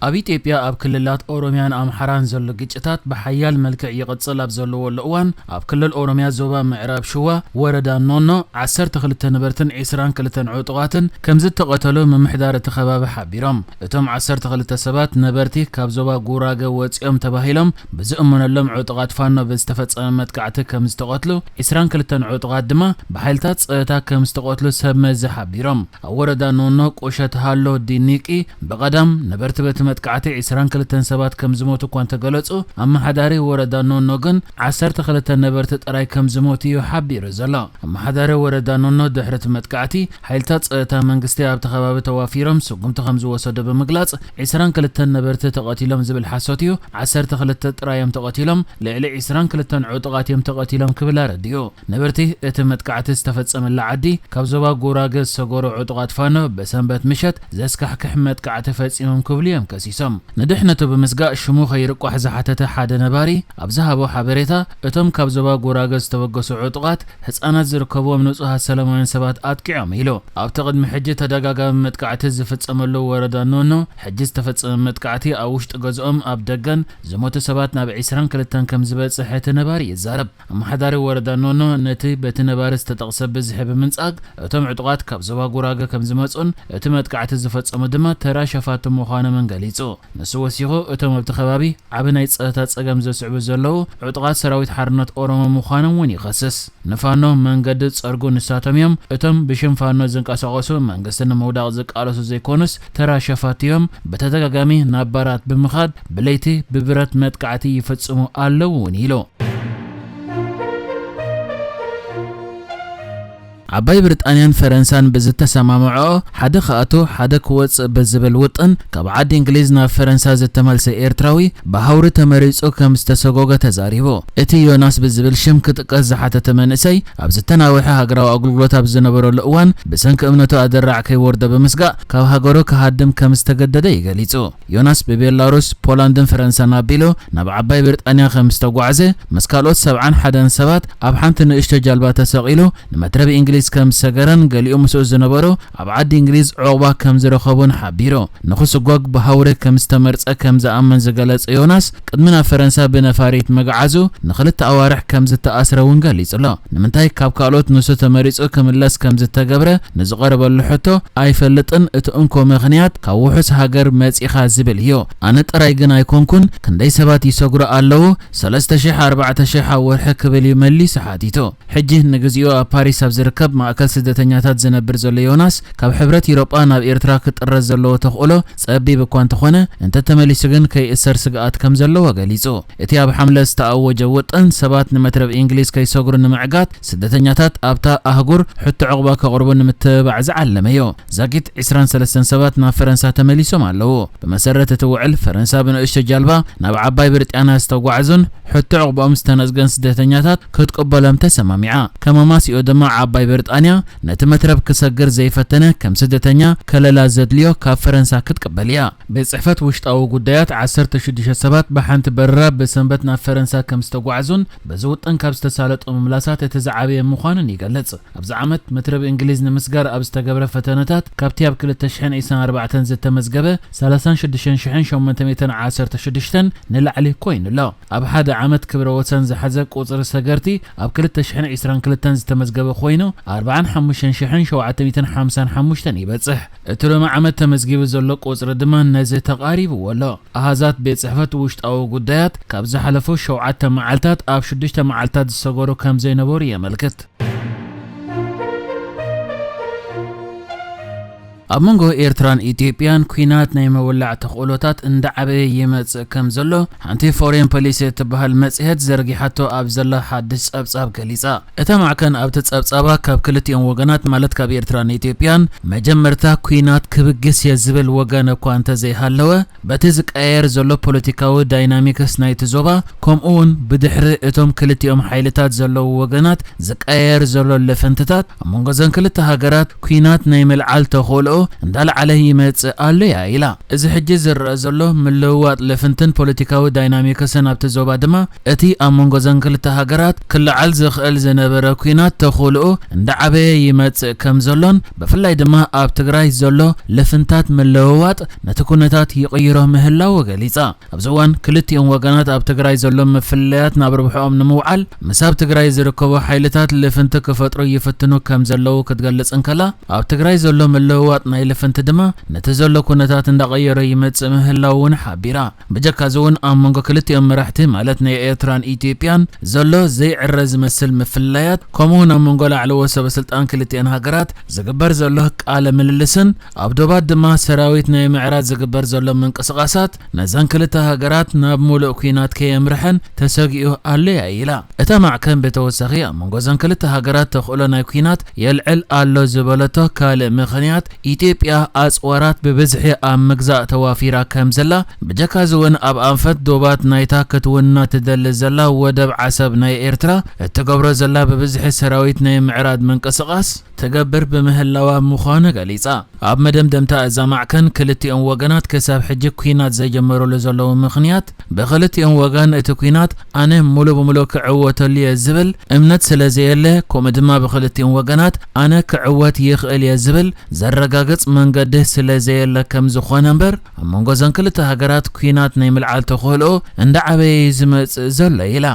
ኣብ ኢትዮጵያ ኣብ ክልላት ኦሮሚያን ኣምሓራን ዘሎ ግጭታት ብሓያል መልክዕ ይቕጽል ኣብ ዘለወሉ እዋን፣ ኣብ ክልል ኦሮሚያ ዞባ ምዕራብ ሽዋ ወረዳ ኖኖ ዓሰርተ ክልተ ነበርትን ዒስራን ክልተን ዕጡቓትን ከም ዝተቐተሉ ምምሕዳር እቲ ከባቢ ሓቢሮም። እቶም ዓሰርተ ክልተ ሰባት ነበርቲ ካብ ዞባ ጉራገ ወጺኦም ተባሂሎም ብዝእመነሎም ዕጡቓት ፋኖ ብዝተፈጸመ መጥቃዕቲ ከም ዝተቐትሉ፣ ዒስራን ክልተን ዕጡቓት ድማ ብሓይልታት ጸጥታ ከም ዝተቐትሉ ሰብ መዚ ሓቢሮም። ኣብ ወረዳ ኖኖ ቁሸት ሃሎ ዲኒቂ ብቐዳም ነበርቲ በቲ መጥቃዕቲ ዒስራን ክልተን ሰባት ከም ዝሞቱ እኳ እንተገለጹ፣ ኣመሓዳሪ ወረዳ ኖኖ ግን ዓሰርተ ክልተ ነበርቲ ጥራይ ከም ዝሞቱ እዩ ሓቢሩ ዘሎ። ኣመሓዳሪ ወረዳ ኖኖ ድሕሪ እቲ መጥቃዕቲ፣ ሓይልታት ጸጥታ መንግስቲ ኣብቲ ከባቢ ተዋፊሮም ስጉምቲ ከም ዝወሰዱ ብምግላጽ፣ ዒስራን ክልተን ነበርቲ ተቐቲሎም ዝብል ሓሶት እዩ። ዓሰርተ ክልተ ጥራይ እዮም ተቐቲሎም፣ ልዕሊ ዒስራን ክልተን ዕጡቓት እዮም ተቐቲሎም ክብል ኣረዲኡ። ነበርቲ እቲ መጥቃዕቲ ዝተፈጸመላ ዓዲ ካብ ዞባ ጉራገ ዝሰገሩ ዕጡቓት ፋኖ ብሰንበት ምሸት ዘስካሕክሕ መጥቃዕቲ ፈጺሞም ክብሉ እዮም ከሲሶም። ንድሕነቱ ብምስጋእ ሽሙ ከይርቋሕ ዝሓተተ ሓደ ነባሪ ኣብ ዝሃቦ ሓበሬታ፣ እቶም ካብ ዞባ ጉራገ ዝተበገሱ ዕጡቓት ህጻናት ዝርከብዎም ንጹሃት ሰላማውያን ሰባት ኣጥቂዖም ኢሉ። ኣብቲ ቅድሚ ሕጂ ተደጋጋሚ መጥቃዕቲ ዝፍጸመሉ ወረዳ ኖኖ፣ ሕጂ ዝተፈጸመ መጥቃዕቲ ኣብ ውሽጢ ገዝኦም ኣብ ደገን ዝሞቱ ሰባት ናብ ዒስራን ክልተን ከም ዝበጽሕ እቲ ነባሪ ይዛረብ። ኣመሓዳሪ ወረዳ ኖኖ ነቲ በቲ ነባሪ ዝተጠቕሰ ብዝሒ ብምንጻግ፣ እቶም ዕጡቓት ካብ ዞባ ጉራገ ከም ዝመጹን እቲ መጥቃዕቲ ዝፈጸሙ ድማ ተራ ሸፋቱ ምዃኖምን ገሊጹ። ንሱ ወሲኹ፣ እቶም ኣብቲ ከባቢ ዓቢ ናይ ጸጥታ ጸገም ዘስዕቡ ዘለዉ ዕጡቓት ሰራዊት ሓርነት ኦሮሞ ምዃኖም እውን ይኸስስ። ንፋኖ መንገዲ ዝጸርጉ ንሳቶም እዮም፣ እቶም ብሽም ፋኖ ዝንቀሳቐሱ መንግስቲ ንምውዳቕ ዝቃለሱ ዘይኮኑስ ተራ ሸፋቱ እዮም፣ ብተደጋጋሚ ናብ ባራት ብምኻድ ብለይቲ ብብረት መጥቃዕቲ ይፍጽሙ ኣለዉ እውን ኢሉ። ዓባይ ብሪጣንያን ፈረንሳን ብዝተሰማምዐኦ ሓደ ክኣቱ ሓደ ክወጽእ ብዝብል ውጥን ካብ ዓዲ እንግሊዝ ናብ ፈረንሳ ዝተመልሰ ኤርትራዊ ብሃውሪ ተመሪጹ ከም ዝተሰጎገ ተዛሪቡ። እቲ ዮናስ ብዝብል ሽም ክጥቀስ ዝሓተተ መንእሰይ ኣብ ዝተናውሐ ሃገራዊ ኣገልግሎት ኣብ ዝነበረሉ እዋን ብሰንኪ እምነቱ ኣደራዕ ከይወርዶ ብምስጋእ ካብ ሃገሩ ክሃድም ከም ዝተገደደ እዩ ገሊጹ። ዮናስ ብቤላሩስ፣ ፖላንድን ፈረንሳን ኣቢሉ ናብ ዓባይ ብሪጣንያ ከም ዝተጓዕዘ፣ ምስ ካልኦት ሰብዓን ሓደን ሰባት ኣብ ሓንቲ ንእሽቶ ጃልባ ተሰቒሉ ንመትረብ እንግሊዝ ከም ዝሰገረን ገሊኡ ምስኡ ዝነበሩ ኣብ ዓዲ እንግሊዝ ዑቕባ ከም ዝረኸቡን ሓቢሩ። ንኽስጎግ ብሃውሪ ከም ዝተመርጸ ከም ዝኣምን ዝገለጸ ዮናስ፣ ቅድሚ ናብ ፈረንሳ ብነፋሪት ምግዓዙ ንኽልተ ኣዋርሕ ከም ዝተኣስረ እውን ገሊጹ ኣሎ። ንምንታይ ካብ ካልኦት ንሱ ተመሪጹ ክምለስ ከም ዝተገብረ ንዝቐረበሉ ሕቶ ኣይፈልጥን፣ እቲ እንኮ ምኽንያት ካብ ውሑስ ሃገር መጺኻ ዝብል እዩ። ኣነ ጥራይ ግን ኣይኮንኩን፣ ክንደይ ሰባት ይሰግሩ ኣለዉ፣ ሰለስተ ሽሕ ኣርባዕተ ሽሕ ኣብ ወርሒ ክብል እዩ መሊሱ ሓቲቱ። ሕጂ ንግዚኡ ኣብ ፓሪስ ኣብ ዝርከብ ማእከል ስደተኛታት ዝነብር ዘሎ ዮናስ፣ ካብ ሕብረት ኢሮጳ ናብ ኤርትራ ክጥረዝ ዘለዎ ተኽእሎ ጸቢብ እኳ እንተኾነ፣ እንተተመሊሱ ግን ከይእሰር ስግኣት ከም ዘለዎ ገሊጹ። እቲ ኣብ ሓምለ ዝተኣወጀ ውጥን፣ ሰባት ንመትረብ እንግሊዝ ከይሰግሩ ንምዕጋት፣ ስደተኛታት ኣብታ ኣህጉር ሕቶ ዕቑባ ከቕርቡ ንምትብባዕ ዝዓለመ እዩ። ዛጊት ዒስራን ሰለስተን ሰባት ናብ ፈረንሳ ተመሊሶም ኣለዉ። ብመሰረት እቲ ውዕል፣ ፈረንሳ ብንእሽቶ ጃልባ ናብ ዓባይ ብሪጣንያ ዝተጓዕዙን ሕቶ ዕቑባኦም ዝተነጽገን ስደተኛታት ክትቅበሎም ተሰማሚዓ። ከም ኣማሲኦ ድማ፣ ዓባይ ብሪጣንያ ነቲ መትረብ ክሰግር ዘይፈተነ ከም ስደተኛ ከለላ ዘድልዮ ካብ ፈረንሳ ክትቅበል እያ። ቤት ጽሕፈት ውሽጣዊ ጉዳያት፣ ዓሰርተ ሽዱሽተ ሰባት ብሓንቲ በረራ ብሰንበት ናብ ፈረንሳ ከም ዝተጓዕዙን በዚ ውጥን ካብ ዝተሳለጡ ምምላሳት እቲ ዝዓበየ ምዃኑን ይገልጽ። ኣብዚ ዓመት መትረብ እንግሊዝ ንምስጋር ኣብ ዝተገብረ ፈተነታት፣ ካብቲ ኣብ ክልተ ሽሕን ዕስራን ኣርባዕተን ዝተመዝገበ ሰላሳን ሽዱሽተን ሽሕን ሸሞንተ ሚእትን ዓሰርተ ሽዱሽተን ንላዕሊ ኮይኑ ኣሎ። ኣብ ሓደ ዓመት ክብረ ወሰን ዝሓዘ ቁጽሪ ሰገርቲ ኣብ ክልተ ሽሕን ዕስራን ክልተን ዝተመዝገበ ኮይኑ፣ ኣርባዓን ሓሙሽተን ሽሕን ሸውዓተ ሚእትን ሓምሳን ሓሙሽተን ይበጽሕ። እቲ ሎሚ ዓመት ተመዝጊቡ ዘሎ ቁጽሪ ድማ ነዚ ተቓሪብዎ ኣሎ። ኣሃዛት ቤት ጽሕፈት ውሽጣዊ ጉዳያት፣ ካብ ዝሓለፉ ሸውዓተ መዓልታት ኣብ ሽዱሽተ መዓልታት ዝሰገሩ ከም ዘይነበሩ የመልክት። ኣብ መንጎ ኤርትራን ኢትዮጵያን ኲናት ናይ ምውላዕ ተኽእሎታት እንዳዓበየ ይመጽእ ከም ዘሎ፣ ሓንቲ ፎሬን ፖሊሲ እትበሃል መጽሔት ዘርጊሓቶ ኣብ ዘሎ ሓድሽ ጸብጻብ ገሊጻ። እታ ማዕከን ኣብቲ ጸብጻባ፣ ካብ ክልቲኦም ወገናት፣ ማለት ካብ ኤርትራን ኢትዮጵያን፣ መጀመርታ ኲናት ክብግስ እየ ዝብል ወገን እኳ እንተዘይሃለወ፣ በቲ ዝቀያየር ዘሎ ፖለቲካዊ ዳይናሚክስ ናይቲ ዞባ፣ ከምኡ እውን ብድሕሪ እቶም ክልቲኦም ሓይልታት ዘለዉ ወገናት ዝቀያየር ዘሎ ልፍንትታት፣ ኣብ መንጎ እዘን ክልተ ሃገራት ኲናት ናይ ምልዓል ተኽእሎኡ እንዳለዓለ ይመጽእ ኣሎ እያ ኢላ። እዚ ሕጂ ዝረአ ዘሎ ምልውዋጥ ልፍንትን ፖለቲካዊ ዳይናሚክስን ኣብቲ ዞባ ድማ እቲ ኣብ መንጎ ዘን ክልተ ሃገራት ክለዓል ዝኽእል ዝነበረ ኲናት ተኽእልኡ እንዳዓበየ ይመጽእ ከም ዘሎን ብፍላይ ድማ ኣብ ትግራይ ዘሎ ልፍንታት ምልውዋጥ ነቲ ኩነታት ይቕይሮ ምህላዉ ገሊጻ። ኣብዚ እዋን ክልቲኦም ወገናት ኣብ ትግራይ ዘሎ ምፍልላያት ናብ ረብሕኦም ንምውዓል ምስ ኣብ ትግራይ ዝርከቡ ሓይልታት ልፍንቲ ክፈጥሩ ይፍትኑ ከም ዘለዉ ክትገልጽ እንከላ፣ ኣብ ትግራይ ዘሎ ምልውዋጥ ናይ ልፍንቲ ድማ ነቲ ዘሎ ኩነታት እንዳቐየሮ ይመጽእ ምህላዉ እውን ሓቢራ። ብጀካ እዚ እውን ኣብ መንጎ ክልቲኦም መራሕቲ ማለት ናይ ኤርትራን ኢትዮጵያን ዘሎ ዘይዕረ ዝመስል ምፍልላያት ከምኡ እውን ኣብ መንጎ ላዕለዎ ሰበ ስልጣን ክልቲአን ሃገራት ዝግበር ዘሎ ቃለ ምልልስን ኣብ ዶባት ድማ ሰራዊት ናይ ምዕራድ ዝግበር ዘሎ ምንቅስቃሳት ነዘን ክልተ ሃገራት ናብ ሙሉእ ኲናት ከየምርሐን ተሰጊኡ ኣሎ እያ ኢላ። እታ ማዕከን ብተወሳኺ ኣብ መንጎ ዘን ክልተ ሃገራት ተኽእሎ ናይ ኲናት የልዕል ኣሎ ዝበለቶ ካልእ ምኽንያት ኢትዮጵያ ኣጽዋራት ብብዝሒ ኣብ ምግዛእ ተዋፊራ ከም ዘላ ብጀካ እዚ እውን ኣብ ኣንፈት ዶባት ናይታ ክትውና ትደሊ ዘላ ወደብ ዓሰብ ናይ ኤርትራ እትገብሮ ዘላ ብብዝሒ ሰራዊት ናይ ምዕራድ ምንቅስቃስ ትገብር ብምህላዋ ምዃኑ ገሊጻ። ኣብ መደምደምታ እዛ ማዕከን ክልቲኦም ወገናት ክሳብ ሕጂ ኲናት ዘይጀመሩሉ ዘለዉ ምኽንያት ብክልቲኦም ወገን እቲ ኲናት ኣነ ሙሉ ብሙሉ ክዕወተሉ እየ ዝብል እምነት ስለ ዘየለ ከምኡ ድማ ብክልቲኦም ወገናት ኣነ ክዕወት ይኽእል እየ ዝብል ዘረጋግጽ መንገዲ ስለ ዘየለ ከም ዝኾነ እምበር ኣብ መንጎ ዘን ክልተ ሃገራት ኲናት ናይ ምልዓል ተኽእልኦ እንዳዓበየ እዩ ዝመጽእ ዘሎ ኢላ።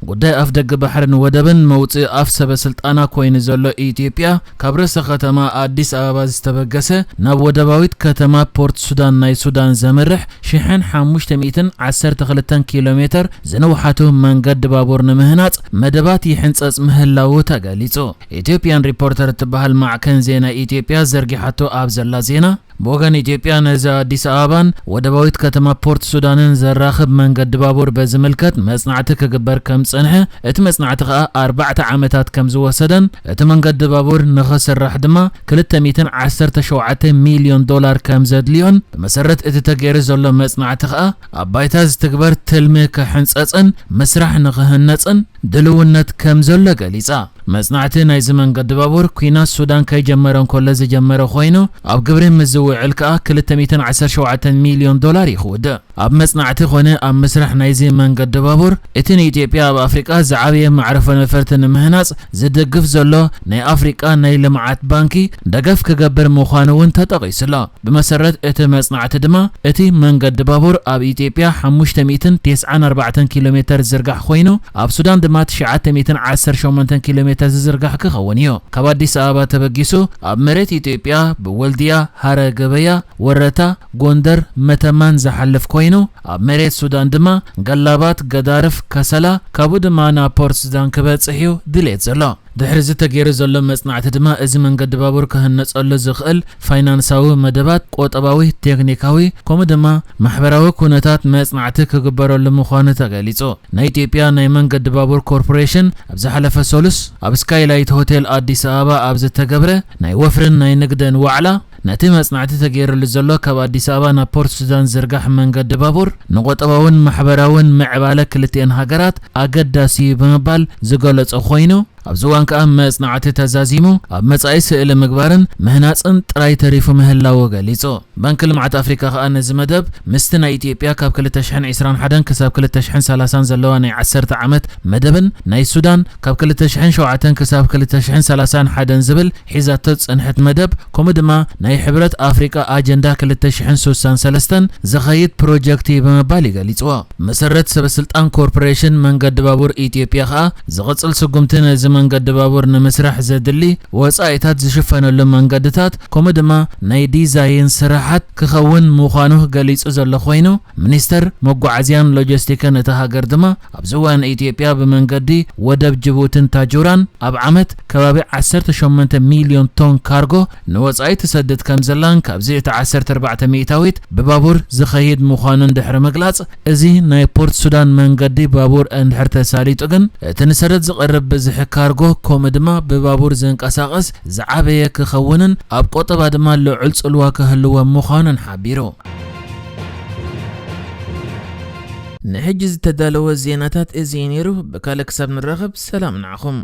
ጉዳይ ኣፍ ደገ ባሕርን ወደብን መውፅኢ ኣፍ ሰበ ስልጣና ኮይኑ ዘሎ ኢትዮጵያ ካብ ርእሰ ከተማ ኣዲስ ኣበባ ዝተበገሰ ናብ ወደባዊት ከተማ ፖርት ሱዳን ናይ ሱዳን ዘምርሕ ሽሕን ሓሙሽተ ሚእትን ዓሰርተ ክልተን ኪሎ ሜትር ዝንውሓቱ መንገዲ ባቡር ንምህናፅ መደባት ይሕንፀፅ ምህላዉ ተገሊፁ። ኢትዮጵያን ሪፖርተር እትበሃል ማዕከን ዜና ኢትዮጵያ ዘርጊሓቶ ኣብ ዘላ ዜና ብወገን ኢትዮጵያ ነዚ ኣዲስ ኣበባን ወደባዊት ከተማ ፖርት ሱዳንን ዘራኽብ መንገዲ ባቡር በዝምልከት መጽናዕቲ ክግበር ከም ዝጸንሐ፣ እቲ መጽናዕቲ ከኣ ኣርባዕተ ዓመታት ከም ዝወሰደን እቲ መንገዲ ባቡር ንኽስራሕ ድማ ክልተ ሚእትን ዓሰርተ ሸውዓተ ሚልዮን ዶላር ከም ዘድልዮን ብመሰረት እቲ ተገይሩ ዘሎ መጽናዕቲ ከኣ ኣብ ባይታ ዝትግበር ትልሚ ክሕንጸጽን ምስራሕ ንኽህነጽን ድልውነት ከም ዘሎ ገሊጻ። መጽናዕቲ ናይዚ መንገዲ ባቡር ኲናት ሱዳን ከይጀመረ እንከሎ ዝጀመረ ኮይኑ ኣብ ግብሪ ምስ ዝውዕል ከኣ ክልተ ሚእትን ዓሰርተ ሸውዓተ ሚልዮን ዶላር እዩ ክውድእ። ኣብ መጽናዕቲ ኮነ ኣብ ምስራሕ ናይዚ መንገዲ ባቡር እቲ ንኢትዮጵያ ኣብ ኣፍሪቃ ዝዓበየ መዕረፎ ነፈርቲ ንምህናጽ ዝድግፍ ዘሎ ናይ ኣፍሪቃ ናይ ልምዓት ባንኪ ደገፍ ክገብር ምዃኑ እውን ተጠቒሱ ኣሎ። ብመሰረት እቲ መጽናዕቲ ድማ እቲ መንገዲ ባቡር ኣብ ኢትዮጵያ ሓሙሽተ ሚእትን ተስዓን ኣርባዕተን ኪሎ ሜተር ዝርጋሕ ኮይኑ ኣብ ሱዳን ድማ ትሽዓተ ሚእትን ዓሰርተ ሸሞንተን ኪሎ ሜተር ዝዝርጋሕ ክኸውን እዩ። ካብ ኣዲስ ኣበባ ተበጊሱ ኣብ መሬት ኢትዮጵያ ብወልድያ፣ ሃረ ገበያ፣ ወረታ፣ ጎንደር፣ መተማን ዝሓልፍ ኮይኑ ኣብ መሬት ሱዳን ድማ ገላባት፣ ገዳርፍ፣ ከሰላ ካብኡ ድማ ናብ ፖርት ሱዳን ክበጽሕ እዩ ድሌት ዘሎ። ድሕሪ እዚ ተገይሩ ዘሎ መጽናዕቲ ድማ እዚ መንገዲ ባቡር ክህነጸሉ ዝኽእል ፋይናንሳዊ መደባት፣ ቆጠባዊ፣ ቴክኒካዊ ከምኡ ድማ ማሕበራዊ ኩነታት መጽናዕቲ ክግበረሉ ምዃኑ ተገሊጹ። ናይ ኢትዮጵያ ናይ መንገዲ ባቡር ኮርፖሬሽን ኣብ ዝሓለፈ ሰሉስ ኣብ ስካይላይት ሆቴል ኣዲስ ኣበባ ኣብ ዝተገብረ ናይ ወፍርን ናይ ንግድን ዋዕላ ነቲ መጽናዕቲ ተገይሩሉ ዘሎ ካብ ኣዲስ ኣበባ ናብ ፖርት ሱዳን ዝርጋሕ መንገዲ ባቡር ንቆጠባውን ማሕበራውን ምዕባለ ክልቲኤን ሃገራት ኣገዳሲ እዩ ብምባል ዝገለጾ ኮይኑ ኣብዚ እዋን ከኣ መጽናዕቲ ተዛዚሙ ኣብ መጻኢ ስእሊ ምግባርን ምህናጽን ጥራይ ተሪፉ ምህላዉ ገሊጹ። ባንኪ ልምዓት ኣፍሪካ ከኣ ነዚ መደብ ምስቲ ናይ ኢትዮጵያ ካብ ክልተ ሽሕን ዕስራን ሓደን ክሳብ ክልተ ሽሕን ሰላሳን ዘለዋ ናይ ዓሰርተ ዓመት መደብን ናይ ሱዳን ካብ ክልተ ሽሕን ሸውዓተን ክሳብ ክልተ ሽሕን ሰላሳን ሓደን ዝብል ሒዛቶ ዝጸንሐት መደብ ከምኡ ድማ ናይ ሕብረት ኣፍሪቃ ኣጀንዳ ክልተ ሽሕን ስሳን ሰለስተን ዝኸይድ ፕሮጀክት እዩ ብምባል ይገሊጽዎ። መሰረት ሰበስልጣን ኮርፖሬሽን መንገዲ ባቡር ኢትዮጵያ ከኣ ዝቕጽል ስጉምቲ ነዚ መንገዲ ባቡር ንምስራሕ ዘድሊ ወጻኢታት ዝሽፈነሉ መንገድታት ከምኡ ድማ ናይ ዲዛይን ስራሓት ክኸውን ምዃኑ ገሊጹ ዘሎ ኮይኑ ሚኒስተር መጓዓዝያን ሎጂስቲክን እታ ሃገር ድማ ኣብዚ እዋን ኢትዮጵያ ብመንገዲ ወደብ ጅቡትን ታጁራን ኣብ ዓመት ከባቢ ዓሰርተ ሸሞንተ ሚልዮን ቶን ካርጎ ንወጻኢ ትሰድድ ከም ዘላን ካብዚ እቲ ዓሰርተ ኣርባዕተ ሚእታዊት ብባቡር ዝኸይድ ምዃኑን ድሕሪ ምግላጽ እዚ ናይ ፖርት ሱዳን መንገዲ ባቡር እንድሕር ተሳሊጡ ግን እቲ ንሰደድ ዝቐርብ ብዝሒ ካርጎ ከምኡ ድማ ብባቡር ዝንቀሳቐስ ዝዓበየ ክኸውንን ኣብ ቆጠባ ድማ ልዑል ጽልዋ ክህልዎ ምዃኑን ሓቢሩ። ንሕጂ ዝተዳለወ ዜናታት እዚ እዩ ነይሩ። ብካልእ ክሳብ ንራኸብ ሰላም ንዓኹም።